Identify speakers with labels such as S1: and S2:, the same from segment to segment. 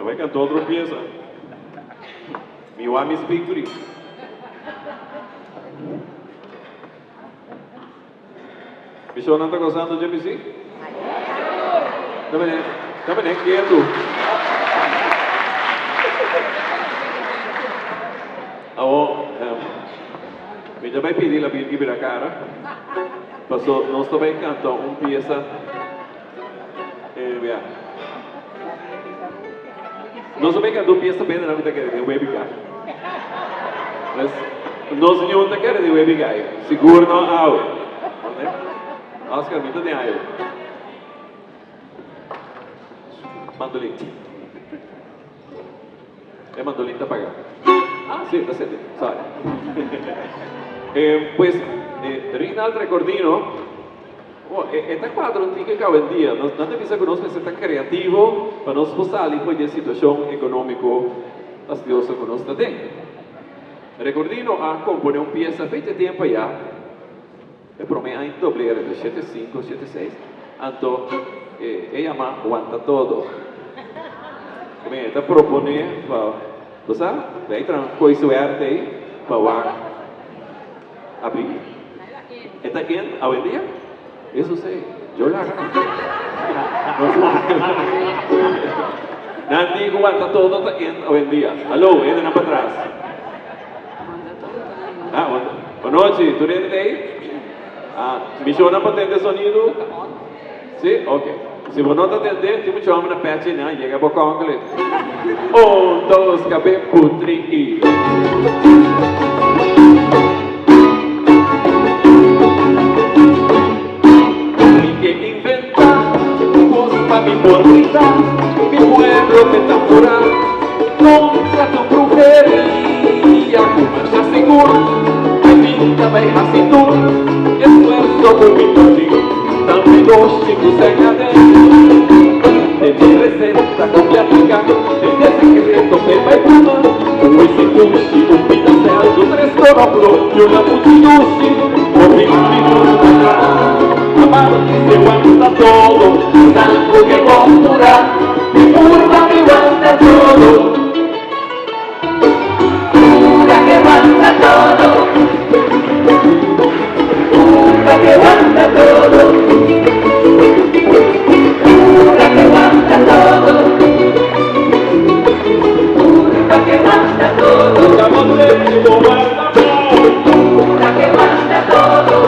S1: Ta bai canta otro pieza. Mi wak mi speak free. Misionnan ta gozando dje misi? Ta bene, ta bene ketu. Awor, mi ta bai pidi la Birgi bira cara, paso nos ta bai canta un pieza, eh, ya. Nos ta bai canta un pieza bende nan mi ta kere den webi guy. Pues, nos niun ta kere den webi guy, sigur no awe. Oscar, mi ta den ayo. Mandolin. E mandolin ta paga. Ah, sí, ta sete. Sorry. Eh, pues, eh, Rinald Recordino, oh, e, e ta cuadra un tiki cu awendia. Nos, nan ta bisa cu nos mester ta creativo pa nos por sali for di e situacion economico fastidioso cu nos ta den. Recordino a compone un pieza fecha tempo aya, e prome aña doblera, de shete cinco, shete seis, anto e, e yama Wanta Todo. Mi ta propone pa, bo sa, bay traha un koe suerte ei pa wak abri. E ta in awendia? Eso si, yo laga no. Nan di ku Wanta Todo ta in awendia. Hallo, hendenan patras. Ah, bonochi, tur hende ta ei? Ah, mishonnan pa tende sonido? Si? Ok. Si bo no ta tende, tin mucho homber na pechi nan, yega bo kongele. Un, dos, kabe, putri i. Mi ke inventá un kos pa mi por grita, mi pueblo ke ta furá kontra tur bruheria ku masha sigur ai mi ta bai hasi tur esfuerso ku mi por tin ta mi goshi ku sèn aden den mi reseta ku mi apliká den e sekreto pe bai pluma un wisi kushi un pita sèldu tres konofló i un lapuchi dushi hopi mi gusta tra Aparte se wanta todo Sangu ke postura Mi purba mi wanta todo
S2: Purba ke wanta todo Purba ke wanta todo Purba ke wanta todo Purba ke wanta todo Purba ke wanta todo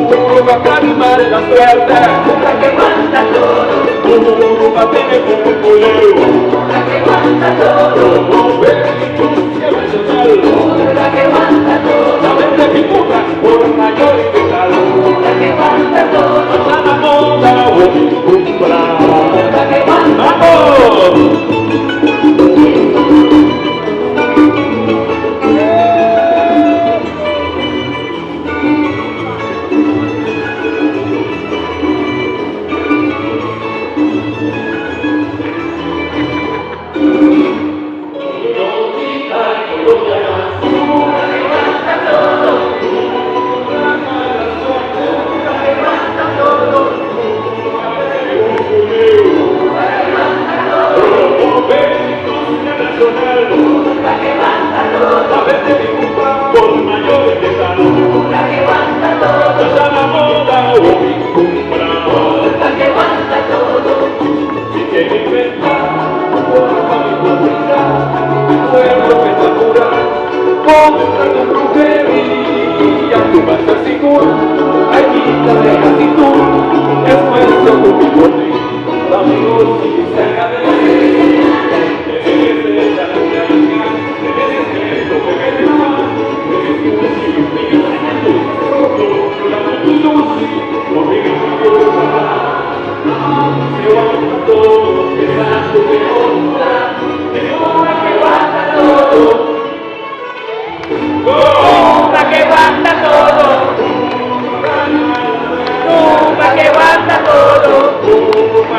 S1: Purba pa animar la suerte.
S2: Purba ke wanta todo.
S1: Purba tene un puleo.
S2: Purba ke wanta todo.
S1: Promove industria nacional.
S2: Purba ke wanta todo.
S1: La vende figura por mayor y tal.
S2: Purba ke wanta todo.
S1: Manzana moda o cumpra.
S2: Purba ke wanta todo.
S1: ¡Vamos!
S3: Tumba que aguanta todo. Tumba que aguanta todo. Tumba